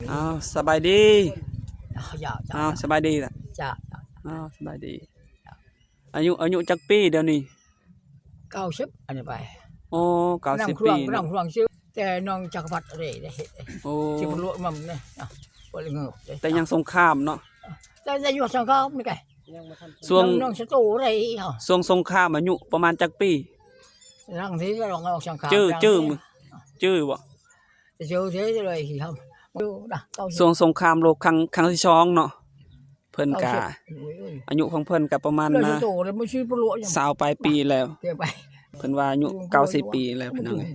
ອ້າວ ສະບາຍດີ. ເຈົ້າ ເຈົ້າ ອ້າວ ສະບາຍດີລະ. ເຈົ້າ ເຈົ້າ ອ້າວ ສະບາຍດີ. ອາຍຸ ອາຍຸຈັກປີດຽວນີ້? ເກົ້າສິບ ອັນນີ້ໄປ. ໂອ້ ເກົ້າສິບປີເນາະ. ແຕ່ນ້ອງຈັກກະພັດເດ້ ເດ້ເຮັດເດ້. ໂອ້ ຊິບໍ່ລວກນຳເດ້ ນະ ບໍ່ໄດ້ເງິບເດ້. ແຕ່ຍັງສົງຄາມເນາະ. ແຕ່ ແຕ່ຢູ່ສົງຄາມນີ້ກະ ຊ່ວງ ນ້ອງ ນ້ອງສະໂຕໄດ້ເນາະ. ຊ່ວງສົງຄາມອາຍຸປະມານຈັກປີ? ຫຼັງທີ່ນ້ອງອອກສົງຄາມ ຈື່ ຈື່ ຈື່ບໍ່? ຊ່ວງສົງຄາມໂລກຄັ້ງ ຄັ້ງທີສອງເນາະ. ເພິ່ນກະ ອາຍຸຂອງເພິ່ນກະປະມານຊາວປາຍປີແລ້ວ. ເພິ່ນວ່າອາຍຸເກົ້າສິບປີແລ້ວ ພີ່ນ້ອງເອີຍ.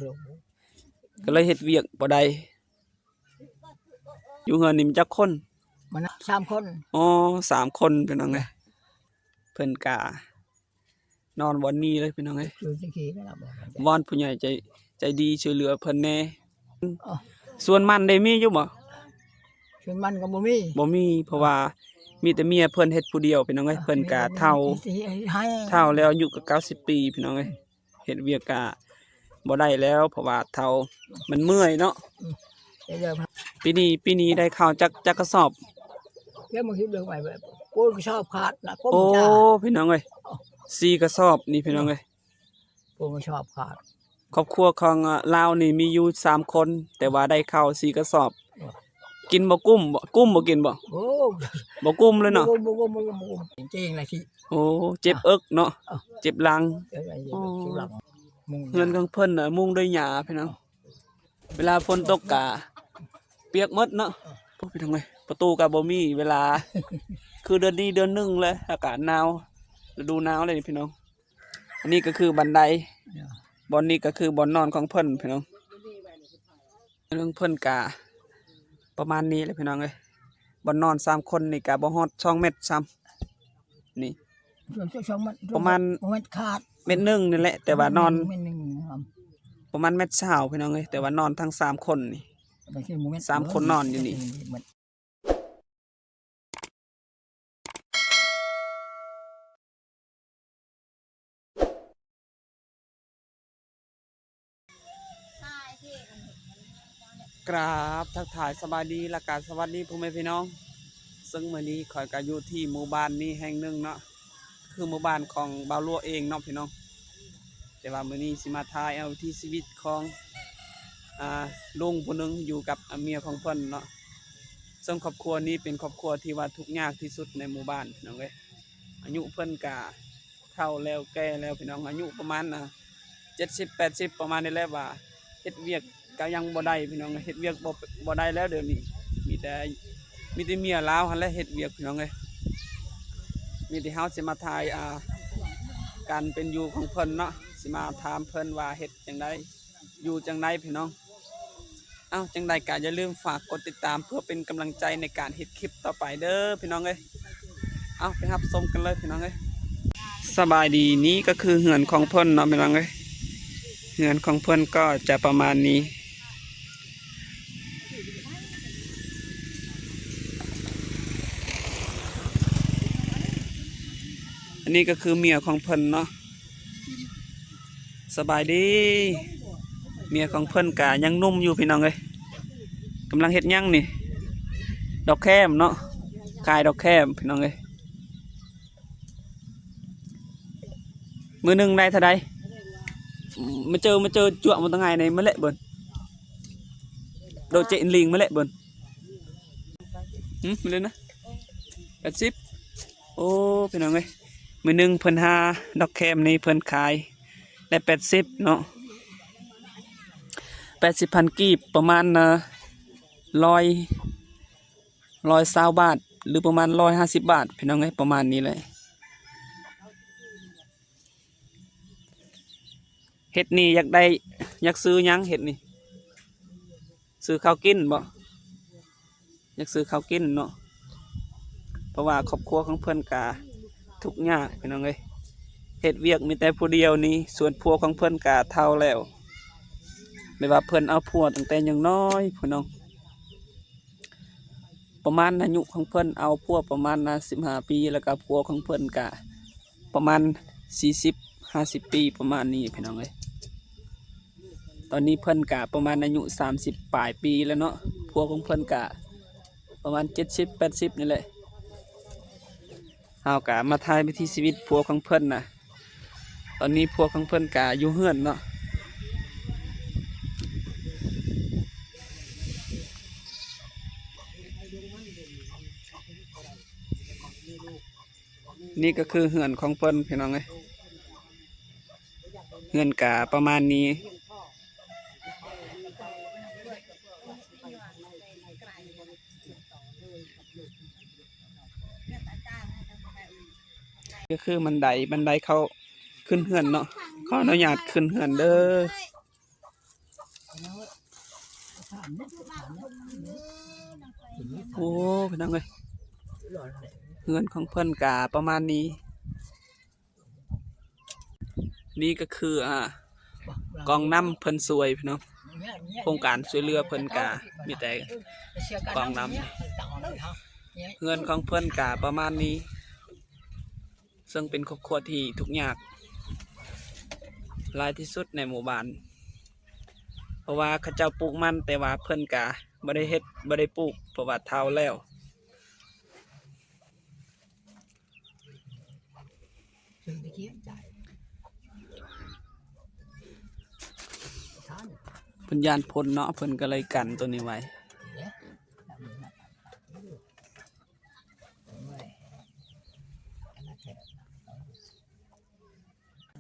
ກະເລີຍເຮັດວຽກບໍ່ໄດ້. ຢູ່ເຮືອນນີ້ມີຈັກຄົນ? ມັນສາມຄົນ. ອໍ ສາມຄົນ ພີ່ນ້ອງເອີຍ. ເພິ່ນກະ ນອນບ່ອນນີ້ເລີຍ ພີ່ນ້ອງເອີຍ. ວອນຜູ້ໃຫຍ່ໃຈ ໃຈດີຊ່ວຍເຫຼືອເພິ່ນແດ່. ສວນມັນໄດ້ມີຢູ່ບໍ່? ສວນມັນກໍບໍ່ມີ ບໍ່ມີ ເພາະວ່າມີແຕ່ເມຍເພິ່ນເຮັດຜູ້ດຽວ ພີ່ນ້ອງເອີຍ. ເພິ່ນກະເຖົ້າ ເຖົ້າແລ້ວ ອາຍຸກໍເກົ້າສິບປີ ພີ່ນ້ອງເອີຍ. ເຮັດວຽກກະບໍ່ໄດ້ແລ້ວ ເພາະວ່າເຖົ້າ ມັນເມື່ອຍເນາະ. ປີນີ້ ປີນີ້ໄດ້ເຂົ້າຈັກ ຈັກກະສອບ? ໂອ້ ກະສອບຂາດນະ. ໂອ້ ພີ່ນ້ອງເອີຍ ສີ່ກະສອບນີ້ ພີ່ນ້ອງເອີຍ. ກະສອບຂາດ. ຄອບຄົວຂອງ ອາ ລາວນີ້ມີຢູ່ສາມຄົນ ແຕ່ວ່າໄດ້ເຂົ້າສີ່ກະສອບ. ກິນບໍ່ກຸ້ມບໍ່? ກຸ້ມບໍ່ກິນບໍ່? ໂອ້ ບໍ່ກຸ້ມເລີຍເນາະ. ບໍ່ກຸ້ມ ບໍ່ກຸ້ມ ບໍ່ກຸ້ມ ເຈັບເອິກເນາະ. ເຈັບຫຼັງ. ເຈັບຫຼັງ. ເຮືອນຂອງເພິ່ນນະ ມຸງດ້ວຍຫຍ້າ ພີ່ນ້ອງ. ເວລາຝົນຕົກກະປຽກໝົດເນາະ. ໂອ້ ພີ່ນ້ອງເອີຍ ປະຕູກະບໍ່ມີ. ເວລາ ຄືເດືອນນີ້ເດືອນໜຶ່ງແລ້ວ ອາກາດໜາວ ລະດູໜາວແລ້ວນີ້ ພີ່ນ້ອງ. ອັນນີ້ກໍຄືບັນໄດ. ບ່ອນນີ້ກໍຄືບ່ອນນອນຂອງເພິ່ນ ພີ່ນ້ອງ. ເຮືອນຂອງເພິ່ນກະປະມານນີ້ແຫຼະ ພີ່ນ້ອງເອີຍ. ບ່ອນນອນສາມຄົນນີ້ກະບໍ່ຮອດສອງແມັດຊ້ຳ. ນີ້ ປະມານເມັດໜຶ່ງນີ້ແຫຼະ ແຕ່ວ່ານອນ ປະມານແມັດຊາວ ພີ່ນ້ອງເອີຍ. ແຕ່ວ່ານອນທັງສາມຄົນນີ້ ສາມຄົນນອນຢູ່ນີ້. ກາບທັກທາຍສະບາຍດີ ແລະກະສະຫວັດດີພໍ່ແມ່ພີ່ນ້ອງ. ເຊິ່ງມື້ນີ້ຂ້ອຍກະຢູ່ທີ່ໝູ່ບ້ານນີ້ແຫ່ງໜຶ່ງເນາະ ຄືໝູ່ບ້ານຂອງບ່າວຫຼວງເອງເນາະ ພີ່ນ້ອງ. ແຕ່ວ່າມື້ນີ້ຊິມາຖ່າຍເອົາວິຖີຊີວິດຂອງ ອາ ລຸງຜູ້ໜຶ່ງຢູ່ກັບ ອາ ເມຍຂອງເພິ່ນເນາະ. ເຊິ່ງຄອບຄົວນີ້ເປັນຄອບຄົວທີ່ວ່າທຸກຍາກທີ່ສຸດໃນໝູ່ບ້ານ ພີ່ນ້ອງເອີຍ. ອາຍຸເພິ່ນກະເຖົ້າແລ້ວແກ່ແລ້ວ ພີ່ນ້ອງ. ອາຍຸປະມານ ອາ ເຈັດສິບແປດສິບ ປະມານນີ້ແຫຼະ. ວ່າເຮັດວຽກກະຍັງບໍ່ໄດ້ ພີ່ນ້ອງ. ເຮັດວຽກບໍ່ ບໍ່ໄດ້ແລ້ວດຽວນີ້. ມີແຕ່ ມີແຕ່ເມຍລາວຫັ້ນແຫຼະເຮັດວຽກ ພີ່ນ້ອງເອີຍ. ມີແຕ່ເຮົາຊິມາຖ່າຍ ອາ ການເປັນຢູ່ຂອງເພິ່ນເນາະ. ຊິມາຖາມເພິ່ນວ່າເຮັດຈັ່ງໃດ ຢູ່ຈັ່ງໃດ ພີ່ນ້ອງ. ເອົ້າ ຈັ່ງໃດກະຢ່າລືມຝາກກົດຕິດຕາມ ເພື່ອເປັນກຳລັງໃຈໃນການເຮັດຄລິບຕໍ່ໄປເດີ ພີ່ນ້ອງເອີຍ. ເອົ້າ ໄປຮັບຊົມກັນເລີຍ ພີ່ນ້ອງເອີຍ. ສະບາຍດີ. ນີ້ກໍຄືເຮືອນຂອງເພິ່ນເນາະ ພີ່ນ້ອງເອີຍ. ເຮືອນຂອງເພິ່ນກໍຈະປະມານນີ້. ອັນນີ້ກໍຄືເມຍຂອງເພິ່ນເນາະ. ສະບາຍດີ. ເມຍຂອງເພິ່ນກະຍັງໜຸ່ມຢູ່ ພີ່ນ້ອງເອີຍ. ກຳລັງເຮັດຫຍັງນີ້? ດອກແຄມເນາະ. ຂາຍດອກແຄມ ພີ່ນ້ອງເອີຍ. ມື້ໜຶ່ງໄດ້ເທົ່າໃດ? ມາເຈີ ມາເຈີ ຈວກມາຕະໄງໃນມະເລະເບິ່ນ ໂດເຈນລິງມະເລະເບິ່ນ. ຫຶ ມາເລະນະ ແປດສິບ. ໂອ້ ພີ່ນ້ອງເອີຍ ມື້ໜຶ່ງເພິ່ນຫາດອກແຄມນີ້ ເພິ່ນຂາຍໄດ້ແປດສິບເນາະ. ແປດສິບພັນກີບ ປະມານ ເອີ ຮ້ອຍ ຮ້ອຍຊາວບາດ ຫຼື ປະມານຮ້ອຍຫ້າສິບບາດ ພີ່ນ້ອງເອີຍ ປະມານນີ້ແຫຼະ. ເຮັດນີ້ຢາກໄດ້ ຢາກຊື້ຫຍັງເຮັດນີ້? ຊື້ເຂົ້າກິນບໍ? ຢາກຊື້ເຂົ້າກິນເນາະ. ເພາະວ່າຄອບຄົວຂອງເພິ່ນກະທຸກຍາກ ພີ່ນ້ອງເອີຍ. ເຮັດວຽກມີແຕ່ຜູ້ດຽວນີ້ ສ່ວນຜົວຂອງເພິ່ນກະເຖົ້າແລ້ວ. ແບບວ່າເພິ່ນເອົາຜົວຕັ້ງແຕ່ຍັງນ້ອຍ ພີ່ນ້ອງ. ປະມານອາຍຸຂອງເພິ່ນເອົາຜົວປະມານ ອາ ສິບຫ້າປີ ແລ້ວກະຜົວຂອງເພິ່ນກະປະມານສີ່ສິບ ຫ້າສິບປີ ປະມານນີ້ ພີ່ນ້ອງເອີຍ. ຕອນນີ້ເພິ່ນກະປະມານອາຍຸສາມສິບປາຍປີແລ້ວເນາະ. ຜົວຂອງເພິ່ນກະ ປະມານເຈັດສິບແປດສິບນີ້ແຫຼະ. ເຮົາກະມາຖ່າຍວິຖີຊີວິດຜົວຂອງເພິ່ນນະ. ຕອນນີ້ຜົວຂອງເພິ່ນກະຢູ່ເຮືອນເນາະ. ນີ້ກໍຄືເຮືອນຂອງເພິ່ນ ພີ່ນ້ອງເອີຍ. ເຮືອນກະປະມານນີ້. ກໍຄືບັນໄດ, ບັນໄດເຂົ້າຂຶ້ນເຮືອນເນາະ. ຂໍອະນຸຍາດຂຶ້ນເຮືອນເດີ. ໂອ້ ພີ່ນ້ອງເອີຍ, ເຮືອນຂອງເພິ່ນກະປະມານນີ້. ນີ້ກໍຄື ອ່າ ກອງນ້ຳເພິ່ນຊ່ວຍ ພີ່ນ້ອງ. ໂຄງການຊ່ວຍເຫຼືອເພິ່ນກະມີແຕ່ກອງນ້ຳ. ເຮືອນຂອງເພິ່ນກະປະມານນີ້. ເຊິ່ງເປັນຄອບຄົວທີ່ທຸກຍາກຫຼາຍທີ່ສຸດໃນໝູ່ບ້ານ, ເພາະວ່າເຂົາເຈົ້າປູກມັນ ແຕ່ວ່າເພິ່ນກະບໍ່ໄດ້ເຮັດ ບໍ່ໄດ້ປູກ ເພາະວ່າເຖົ້າແລ້ວ. ເພິ່ນຢ້ານຝົນເນາະ, ເພິ່ນກໍເລີຍກັນໂຕນີ້ໄວ້.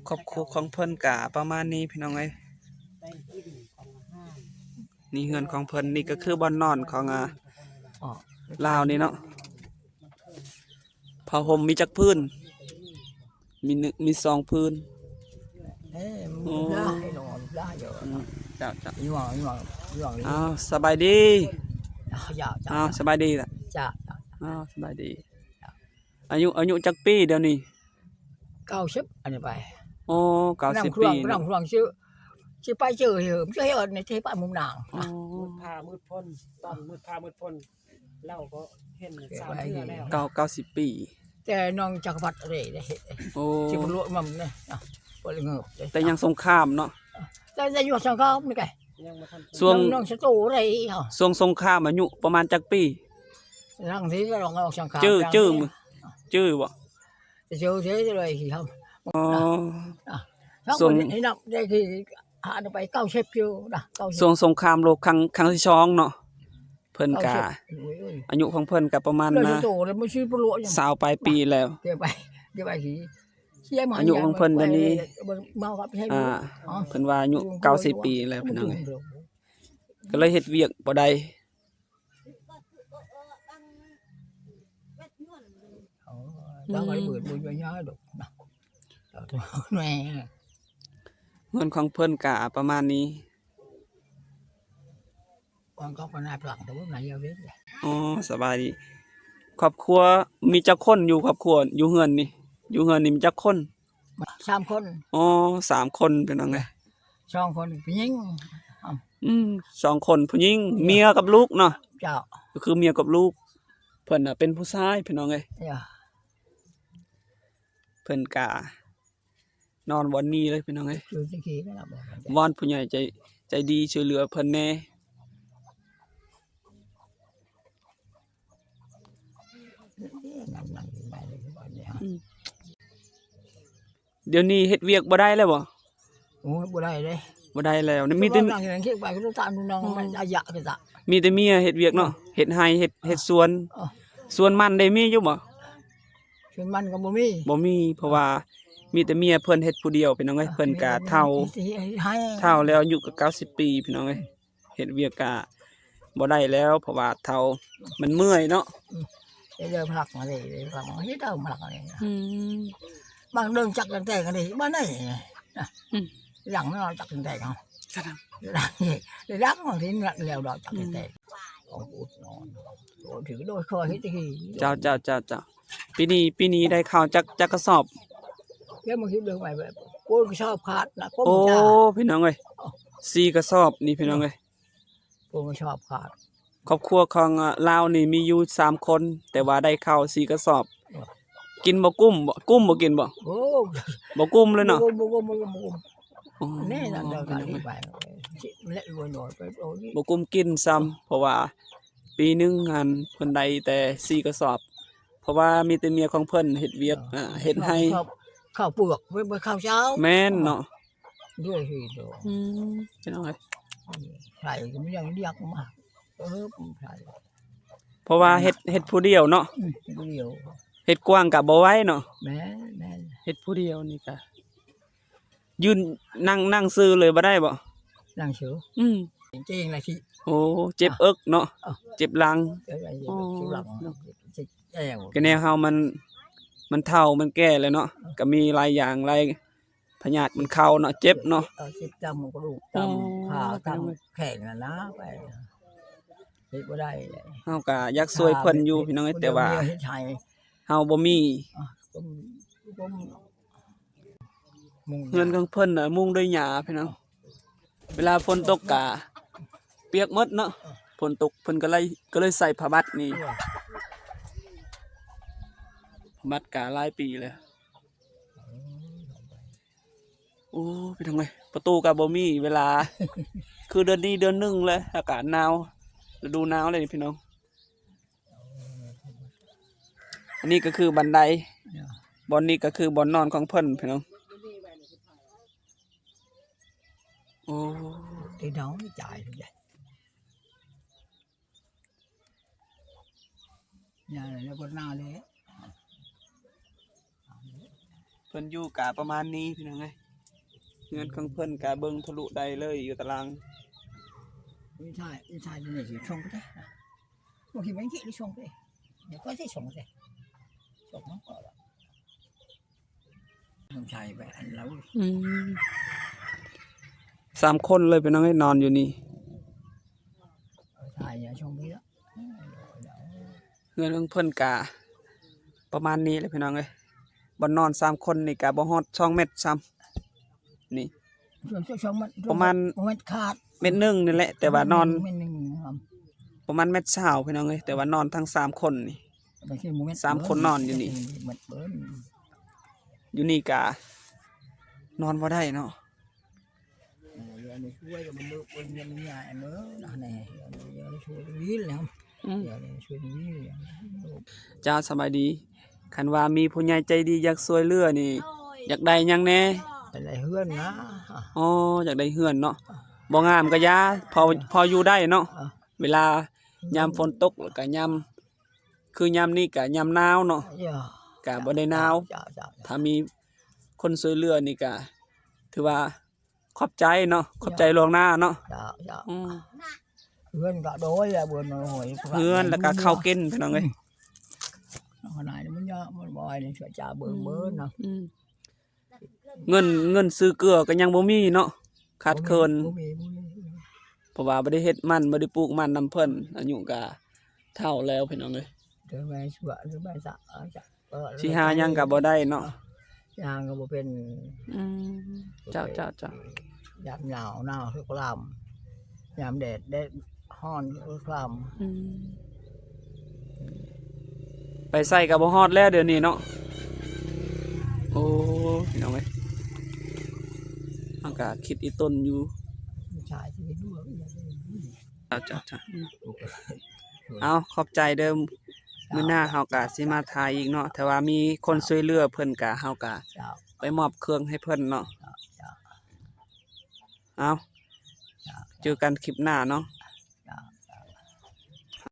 ຄອບຄົວຂອງເພິ່ນກະປະມານນີ້ ພີ່ນ້ອງເອີຍ. ນີ້ເຮືອນຂອງເພິ່ນ, ນີ້ກໍຄືບ່ອນນອນຂອງ ອ່າ ລາວນີ້ເນາະ. ຜ້າຫົ່ມມີຈັກຜືນ? ມີໜຶ່ງ ມີສອງຜືນ. ເອີ ໂອ້ ໄດ້ເນາະ ໄດ້ຢູ່. ອືມ ເຈົ້າ ເຈົ້າ. ຢູ່ ຢູ່ ຢູ່. ອ້າວ ສະບາຍດີ. ເຈົ້າ ເຈົ້າ. ອ້າວ ສະບາຍດີລະ. ເຈົ້າ ເຈົ້າ. ອ້າວ ສະບາຍດີ. ເຈົ້າ. ອາຍຸ ອາຍຸຈັກປີດຽວນີ້? ເກົ້າສິບ ອັນນີ້ໄປ. ໂອ້ ເກົ້າສິບປີເນາະ. ຊິ ຊິໄປເຈີເຮີມ ເຈີເຮີໃນເທປະມຸມນາງ. ອໍ ມືດຟ້າມືດຝົນ ຕອນມືດຟ້າມືດຝົນ ລາວກໍເຫັນສາມເທື່ອແລ້ວ. ເກົ້າ ເກົ້າສິບປີ. ແຕ່ນ້ອງຈັກກະພັດເດ້ ໂອ້ ຊິບໍ່ລວດມັນນະ ບໍ່ໄດ້ເງີບເດ້. ແຕ່ຍັງສົງຄາມເນາະ. ແຕ່ ແຕ່ຢູ່ສົງຄາມນີ້ກະ ຍັງບໍ່ທັນ. ຊ່ວງ ນ້ອງ ນ້ອງສະໂຕໄດ້ເຮົາ. ຊ່ວງສົງຄາມອາຍຸປະມານຈັກປີ? ຫຼັງທີ່ກໍລອງອອກສົງຄາມ. ຈື່ ຈື່ ຈື່ບໍ່? ຈະເຈີເລີຍເຮົາ. ອໍ ຊ່ວງ ໃຫ້ນັບໄດ້ຄື ຫາໄປເກົ້າສິບຢູ່ນະ ເກົ້າສິບ. ຊ່ວງສົງຄາມໂລກຄັ້ງ ຄັ້ງທີສອງເນາະ. ເພິ່ນກະ ເກົ້າສິບ ອາຍຸຂອງເພິ່ນກະປະມານ ແລ້ວ ນະ ໂຕແລ້ວ ມັນຊິປະໂລະຫຍັງ ຊາວປາຍປີແລ້ວ. ເກັບໄວ້ ເກັບໄວ້ທີ່ ອາຍຸຂອງເພິ່ນດຽວນີ້ ເມົາກັບໃຫ້ ອ່າ ເພິ່ນວ່າອາຍຸເກົ້າສິບປີແລ້ວ ພີ່ນ້ອງເອີຍ. ກໍເລີຍເຮັດວຽກບໍ່ໄດ້. ໂອ້ ອືມ ເງິນຂອງເພິ່ນກະປະມານນີ້. ອໍ ສະບາຍດີ. ຄອບຄົວມີຈັກຄົນ? ຢູ່ຄອບຄົວ ຢູ່ເຮືອນນີ້ ຢູ່ເຮືອນນີ້ມີຈັກຄົນ? ສາມຄົນ. ອໍ ສາມຄົນ ພີ່ນ້ອງເອີຍ. ສອງຄົນຜູ້ຍິງ. ອືມ ສອງຄົນຜູ້ຍິງ ເມຍກັບລູກເນາະ. ເຈົ້າ. ກໍຄືເມຍກັບລູກ. ເພິ່ນນະເປັນຜູ້ຊາຍ ພີ່ນ້ອງເອີຍ. ເຈົ້າ. ເພິ່ນກະນອນບ່ອນນີ້ເລີຍ ພີ່ນ້ອງເອີຍ. ວອນຜູ້ໃຫຍ່ໃຈ ໃຈດີຊ່ວຍເຫຼືອເພິ່ນແດ່. ອືມ ດຽວນີ້ເຮັດວຽກບໍ່ໄດ້ແລ້ວບໍ່? ໂອ້ຍ ບໍ່ໄດ້ເດ້ ບໍ່ໄດ້ແລ້ວ. ມີແຕ່ ມີແຕ່ເມຍເຮັດວຽກເນາະ ເຮັດໄຮ່ ເຮັດ ເຮັດສວນ. ສວນມັນໄດ້ມີຢູ່ບໍ່? ສວນມັນກໍບໍ່ມີ ບໍ່ມີ ເພາະວ່າມີແຕ່ເມຍເພິ່ນເຮັດຜູ້ດຽວ ພີ່ນ້ອງເອີຍ. ເພິ່ນກະເຖົ້າ ເຖົ້າແລ້ວ ອາຍຸກໍເກົ້າສິບປີ ພີ່ນ້ອງເອີຍ. ເຮັດວຽກກະບໍ່ໄດ້ແລ້ວ ເພາະວ່າເຖົ້າ ມັນເມື່ອຍເນາະ. ອືມ ເດີພັກມາເລີຍ ພັກມາເຮັດເອົາພັກເລີຍ. ອືມ ບາງເລື່ອງຈັກແຕ່ງກັນເດ້ ບ້ານໃດນະ. ອືມ ຫຼັງມັນເອົາຈັກແຕ່ງເອົາ ຫຼັງບາງທີແລ້ວດອກຈັກແຕ່ງ. ອືມ ຂອງອຸດນອນ ໂອ້ ຖືໂດຍ ຂໍເຮັດທີ່. ເຈົ້າ ເຈົ້າ ເຈົ້າ ເຈົ້າ. ປີນີ້ ປີນີ້ໄດ້ເຂົ້າຈັກ ຈັກກະສອບ? ແລ້ວມັນຄິດເລື່ອງໄປ ໂອ້ຍ ກະສອບຂາດນະ. ໂອ້ ພີ່ນ້ອງເອີຍ ສີ່ກະສອບນີ້ ພີ່ນ້ອງເອີຍ. ໂອ້ ກະສອບຂາດ. ຄອບຄົວຂອງ ອາ ລາວນີ້ມີຢູ່ສາມຄົນ ແຕ່ວ່າໄດ້ເຂົ້າສີ່ກະສອບ. ເອີ ກິນບໍ່ ກຸ້ມບໍ່ ກຸ້ມບໍ່ກິນບໍ່? ໂອ້ ບໍ່ກຸ້ມເລີຍເນາະ. ບໍ່ກຸ້ມ ບໍ່ກຸ້ມ ບໍ່ກຸ້ມ ບໍ່ກຸ້ມ. ອໍ ແນ່ນອນ ພີ່ນ້ອງເອີຍ ບໍ່ກຸ້ມກິນຊ້ຳ ເພາະວ່າ ປີໜຶ່ງຫັ້ນເພິ່ນໄດ້ແຕ່ສີ່ກະສອບ ເພາະວ່າມີແຕ່ເມຍຂອງເພິ່ນເຮັດວຽກ ເອີ ເຮັດໄຮ່ ເຂົ້າ ເຂົ້າເປືອກ ບໍ່ ບໍ່ເຂົ້າເຈົ້າ ແມ່ນເນາະ ດ້ວຍເຮີດອກ ອືມ ພີ່ນ້ອງເອີຍ ໃສ່ກໍບໍ່ຍັງລຽກມາ ເອີ ໃສ່ ເພາະວ່າເຮັດ ເຮັດຜູ້ດຽວເນາະ ອືມ ຜູ້ດຽວ ເຮັດກວ້າງກໍບໍ່ໄຫວເນາະ ແມ່ນໆ ເຮັດຜູ້ດຽວນີ້ກໍ ຢືນ ນັ່ງ ນັ່ງຊື່ເລີຍບໍ່ໄດ້ບໍ່? ນັ່ງຊື່ ອືມ ເກັ່ງໆລະຊິ ໂອ້ ເຈັບເອິກເນາະ ເອີ ເຈັບຫຼັງ ເຈັບຫຼັງ ໂອ້ ເຈັບຫຼັງ ເຈັບແອວ ກໍແນວເຮົາມັນ ມັນເຖົ້າມັນແກ່ແລ້ວເນາະ ເອີ ກໍມີຫຼາຍຢ່າງ ຫຼາຍພະຍາດມັນເຂົ້າເນາະ ເຈັບເນາະ ເອີ ເຈັບຕາມກະດູກ ຕາມ ອໍ ຂາ ຕາມແຂ້ງຫັ້ນນະ ໄປເຮັດບໍ່ໄດ້ ເຮົາກໍຢາກຊ່ວຍເພິ່ນຢູ່ ພີ່ນ້ອງເອີຍ ແຕ່ວ່າເຮົາບໍ່ມີ ເຮືອນຂອງເພິ່ນນະມຸງດ້ວຍຫຍ້າພີ່ນ້ອງ ເວລາຝົນຕົກກະປຽກໝົດເນາະ ຝົນຕົກເພິ່ນກໍເລີຍ ກໍເລີຍໃສ່ຜ້າບັດນີ້ ຜ້າບັດກະຫຼາຍປີແລ້ວ ໂອ້ ພີ່ນ້ອງເອີຍ ປະຕູກໍບໍ່ມີ ເວລາ ຄືເດືອນນີ້ເດືອນໜຶ່ງແລ້ວ ອາກາດໜາວ ລະດູໜາວແລ້ວນີ້ພີ່ນ້ອງ ອັນນີ້ກໍຄືບັນໄດ ບ່ອນນີ້ກໍຄືບ່ອນນອນຂອງເພິ່ນພີ່ນ້ອງ ໂອ້ ໄດ້ນອນຈ່າຍເລີຍ ຢ່າແລ້ວ ບໍ່ໜາວເລີຍ ເພິ່ນຢູ່ກະປະມານນີ້ພີ່ນ້ອງເອີຍ ເຮືອນຂອງເພິ່ນກະເບິ່ງທະລຸໄດ້ເລີຍ ຢູ່ຕາລ່າງ ອືມ ສາມຄົນເລີຍພີ່ນ້ອງເອີຍ ນອນຢູ່ນີ້ ເຮືອນຂອງເພິ່ນກະປະມານນີ້ແຫຼະພີ່ນ້ອງເອີຍ ບ່ອນນອນສາມຄົນນີ້ກະບໍ່ຮອດສອງແມັດຊ້ຳ ນີ້ ປະມານແມັດໜຶ່ງນີ້ແຫຼະ ແຕ່ວ່ານອນປະມານແມັດຊາວພີ່ນ້ອງເອີຍ ແຕ່ວ່ານອນທັງສາມຄົນນີ້ ສາມຄົນນອນຢູ່ນີ້ ຢູ່ນີ້ກະນອນບໍ່ໄດ້ເນາະ ເຈົ້າ ສະບາຍດີ ຄັນວ່າມີຜູ້ໃຫຍ່ໃຈດີຢາກຊ່ວຍເຫຼືອນີ້ ຢາກໄດ້ຫຍັງແດ່? ຢາກໄດ້ເຮືອນນະ ອໍ ຢາກໄດ້ເຮືອນເນາະ ບໍ່ງາມກໍຢ່າ ພໍ ພໍຢູ່ໄດ້ເນາະ ເວລາຍາມຝົນຕົກ ແລ້ວກໍຍາມ ຄືຍາມນີ້ກະຍາມໜາວເນາະ ກະບໍ່ໄດ້ໜາວ ຖ້າມີຄົນຊ່ວຍເຫຼືອນີ້ກະຖືວ່າຂອບໃຈເນາະ ຂອບໃຈລ່ວງໜ້າເນາະ ເຮືອນກໍໂດຍ ເຮືອນ ແລ້ວກໍເຂົ້າກິນພີ່ນ້ອງເອີຍ ເງິນ ເງິນຊື້ເກືອກໍຍັງບໍ່ມີເນາະ ຂາດເຂີນ ບໍ່ມີ ບໍ່ມີ ເພາະວ່າບໍ່ໄດ້ເຮັດມັນ ບໍ່ໄດ້ປູກມັນນຳເພິ່ນ ອາຍຸກະເຖົ້າແລ້ວພີ່ນ້ອງເອີຍ ຊິຫາຫຍັງກໍບໍ່ໄດ້ເນາະ ຫາຫຍັງກໍບໍ່ເປັນ ອືມ ເຈົ້າ ເຈົ້າ ເຈົ້າ ຍາມໜາວ ໜາວຄືກະລຳ ຍາມແດດ ແດດຮ້ອນຄືກະລຳ ອືມ ໄປໃສກໍບໍ່ຮອດແລ້ວດຽວນີ້ເນາະ ໂອ້ ພີ່ນ້ອງເອີຍ ເຮົາກໍຄິດອີ່ຕົນຢູ່ ເຈົ້າ ເຈົ້າ ເຈົ້າ ເອົາ ຂອບໃຈເດີ ມື້ໜ້າເຮົາກໍຊິມາຖ່າຍອີກເນາະ ຖ້າວ່າມີຄົນຊ່ວຍເຫຼືອເພິ່ນກໍ ເຮົາກໍໄປມອບເຄື່ອງໃຫ້ເພິ່ນເນາະ ເອົາ ເຈີກັນຄລິບໜ້າເນາະ